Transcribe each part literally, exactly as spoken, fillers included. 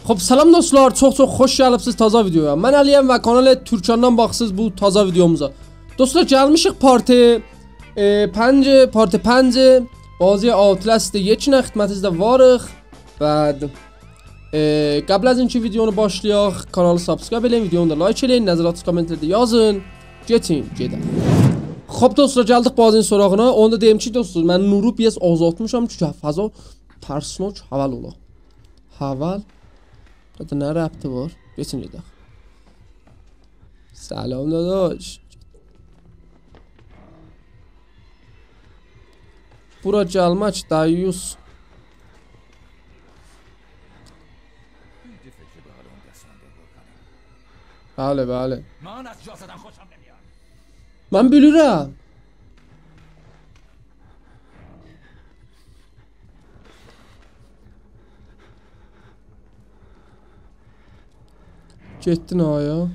خب، سلام دوستلار، چوخ چوخ خوش گلیبسیز تازا ویدیویا. من علی‌یم و کانال تورکاندان باخیسیز بو تازا ویدیوموزا. دوستلار، گلمیشیک پارت، ائ، پنج، پارت پنج بازی Outlast یکینه خدمتینیزده واریق. بعد، ائ، قبل از اینکه ویدیونو باشلایاق، کانالی سابسکرایب ائله‌یین، ویدیونو دا لایک ائله‌یین، نظراتینیزی کامنت‌لرده یازین. گئچین، گئدک. خب دوستلار، گلدیک بازی‌نین سوراغینا. اونو دا دئییم کی دوستلار، من نورو بیر آز آزالتمیشام کی فضا ترسناک حول اولا. حول. بورادا نه ربطی وار؟ گئچین گئدک. سلام داداش. بورا گلمک دئیوس. بلی، بلی. من بیلیرم. گئتدین آیا؟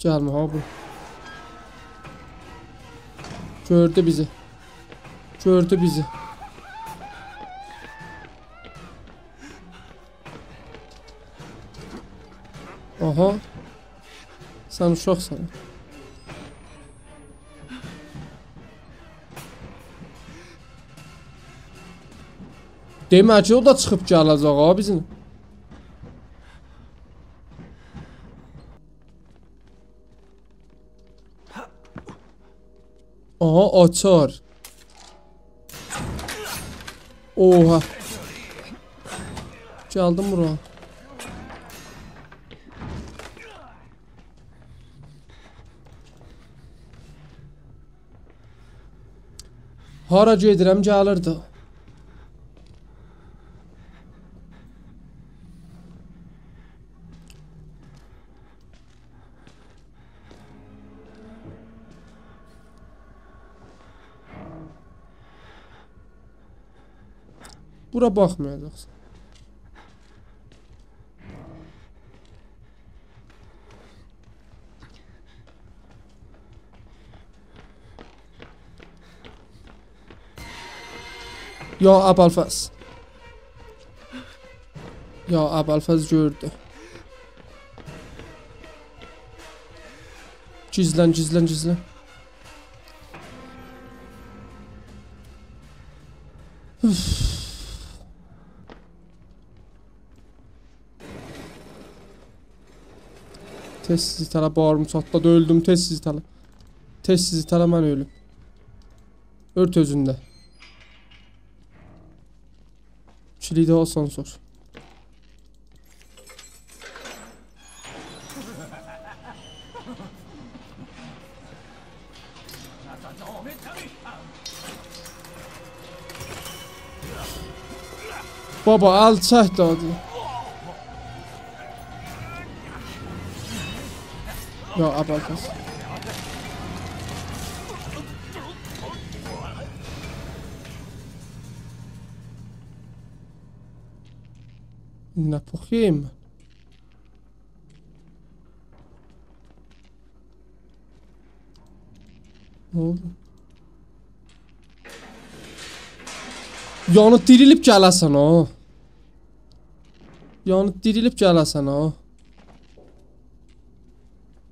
گلمه ها بو. گؤردو بیزی. گؤردو بیزی. آها. سن اوشاقسان. دئمک کی، او دا چیخیب گله‌جک ها بیزیم. آها، آچار. اوها. گلدیم بورا. هارا گئدیرم، گلیر ده. بورا باخمایاجاقسان. یا ابوالفضل. یا ابوالفضل گؤردو. گیزلن، گیزلن، گیزلن. اوف. تئز سیزی ایته‌له، باغریم چاتلادی، اؤلدوم، تئز سیزی ایته‌له. تئز سیزی ایته‌له، من اؤلوم. اؤرت اؤزون ده. کیلیدی آسانسور. بابا، ال چک دادی. یا ابوالفضل. نه پوخ یئییم من؟ نه اولدو؟ یعنی دیریلیب گله‌سن ها. یعنی دیریلیب گله‌سن ها.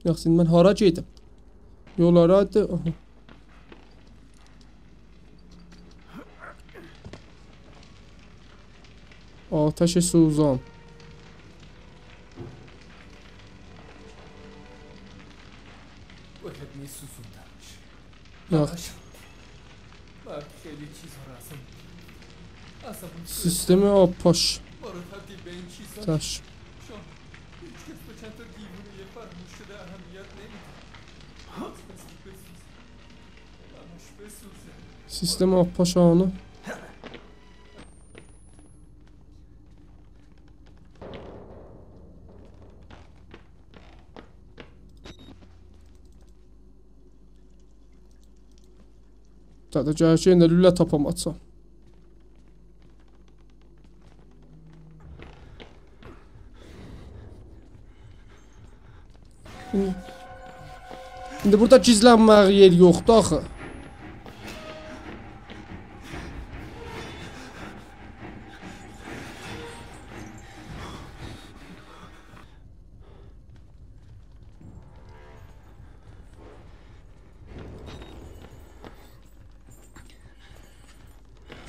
یوخسا ایندی من هارا گئدیم؟ یول هارادیر؟ آها. آتش سوزان. واقعاً سوزوندنمیش. یوخ. آتش. من خیلی چیزها را اصلاً، اصلاً سیستم آبپاش. برای تبدیل به این چیزها داش. شما هیچ کس به چند تا دیوونهٔ فراموش شده اهمیت نمیده. سیستم آبپاشانی. دادا، گرک کی ایندی لوله تاپام، آچام. ایندی بورادا گیزلنمه‌یه یئر یوخدور آخی.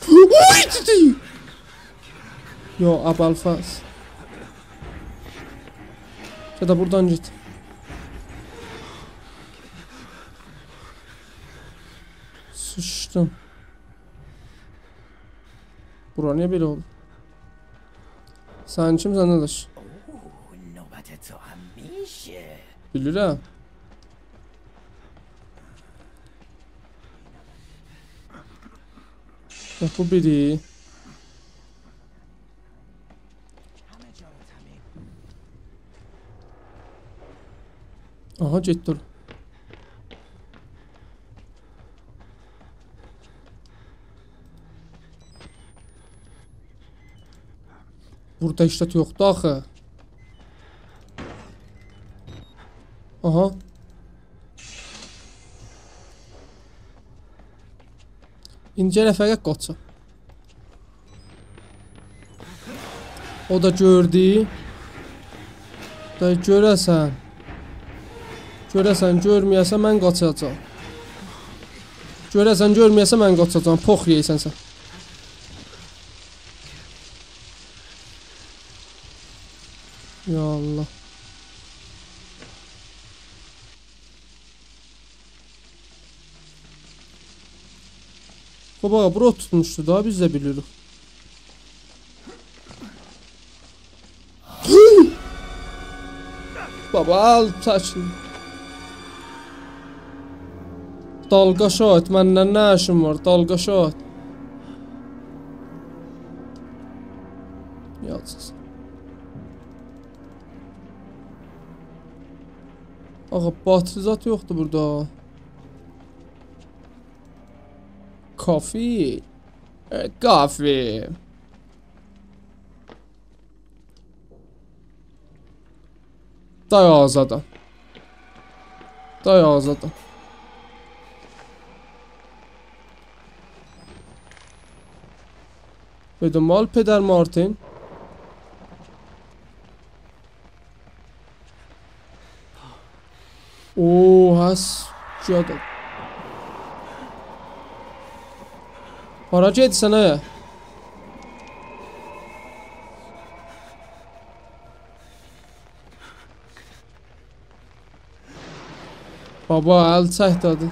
اوی، تیتی! یا ابوالفضل. گئده بورادان گئت. سیچدیم. بورا نییه بئله اولدو؟ سن کیمسن، داداش؟ اوه، نوبت تو هم می‌شه. بیلیرم. باخ، بو بیری. آها، گئتدی اورا. بورادا هئچ زاد یوخدور آخی. آها. ایندی گرک فقط قاچا. او دا گؤردو. دا گؤره‌سن. گؤره‌سن، گؤرمه‌یه‌سن، من قاچاجاغام. گؤره‌سن، گؤرمه‌یه‌سن، من قاچاجاغام. پوخ یئییرسن سن. یا الله. خوب، آغا، بورا توتموشدو دا، بیز ده بیلیریک. بابا، آل، چکیل. دالقاشا ایت، منن نه ایشین وار، دالقاشا ایت. یازسیز. آغا، باتری زاد یوخدور بورادا. کافی. ائ، کافی. دای آغزادا. دای آغزادا. بدون مال پدر مارتین. اوه، هس، جاده. هارا گئدیرسن، ائ؟ بابا، ال چک دادی.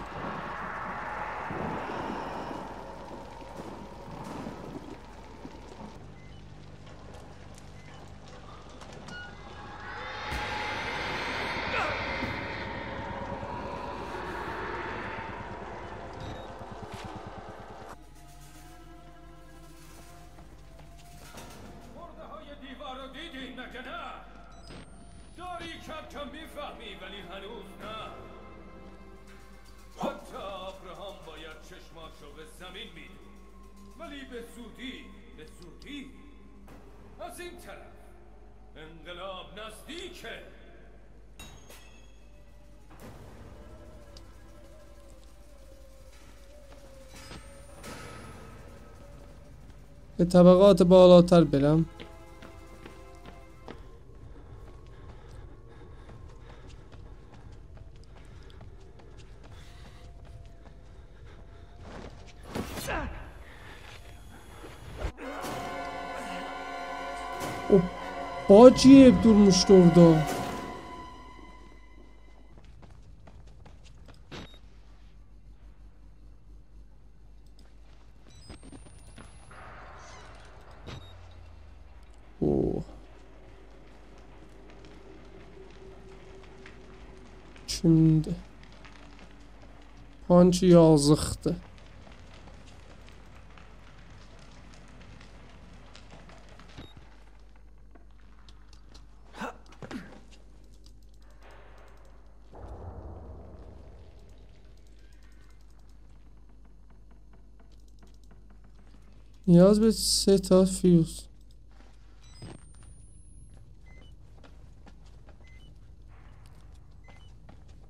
خورده‌های دیوار رو دیدی، مگه نه؟ داری کم کم می‌فهمی، ولی هنوز نه. حتی ابراهام باید چشماشو به زمین می‌دود، ولی به زودی، به زودی. از این طرف انقلاب نزدیکه. به طبقات بالاتر برم. او باجی دورموشدو اورادا. اوه. کیمدیر؟ پانچ یازیقدیر. نیاز به سه تا فیوز.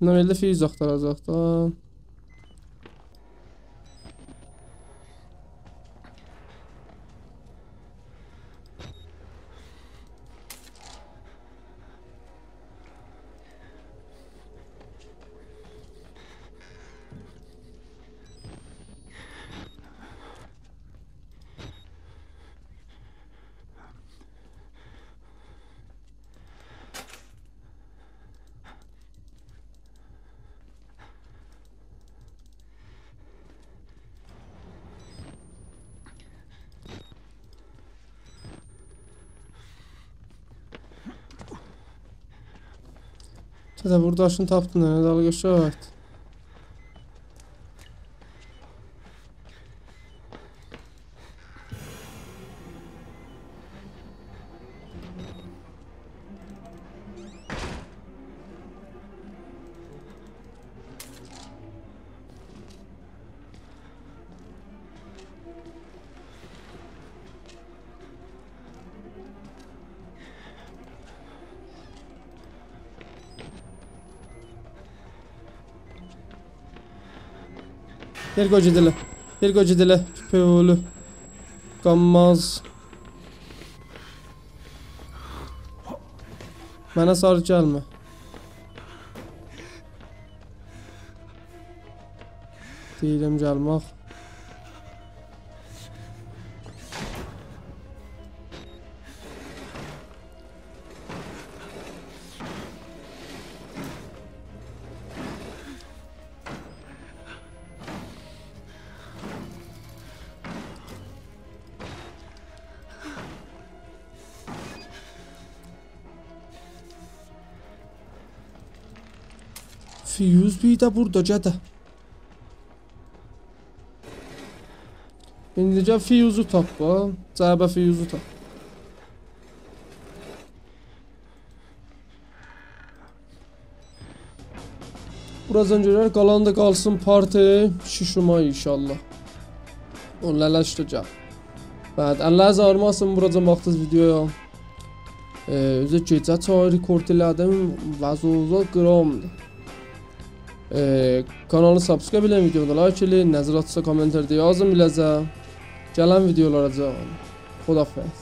بوندان ائله فیوز آختاراجاق دا. تداوور داشینی تاپدین، هه، دالی گئت. وئر قوی گئده‌لر. وئر قوی گئده‌لر. کؤپک اوغلو. قانماز. منه ساری گلمه. دئییرم گلمک. فیوز بیر ده بورادا، گده. ایندی گل فیوزو تاپ، ها. جعبه فیوزو تاپ. بوراجان گؤرر، قالانی دا قالسین پارت شیش مای انشاءالله. او لله‌ش ده گل. بلی، اللرینیز آغریماسین بوراجان باخدینیز ویدیویا. ائ، اؤزو گئجه چای رکورد ائله‌دیم، وضعیت گرامدیر. ائ، کانالی سابسکرایب ائله‌یین، ویدیونو دا لایک ائله‌یین، نظراتینیزی کامنت‌لرده یازین بیله‌زه. گلن ویدیولاراجان. خداحافظ.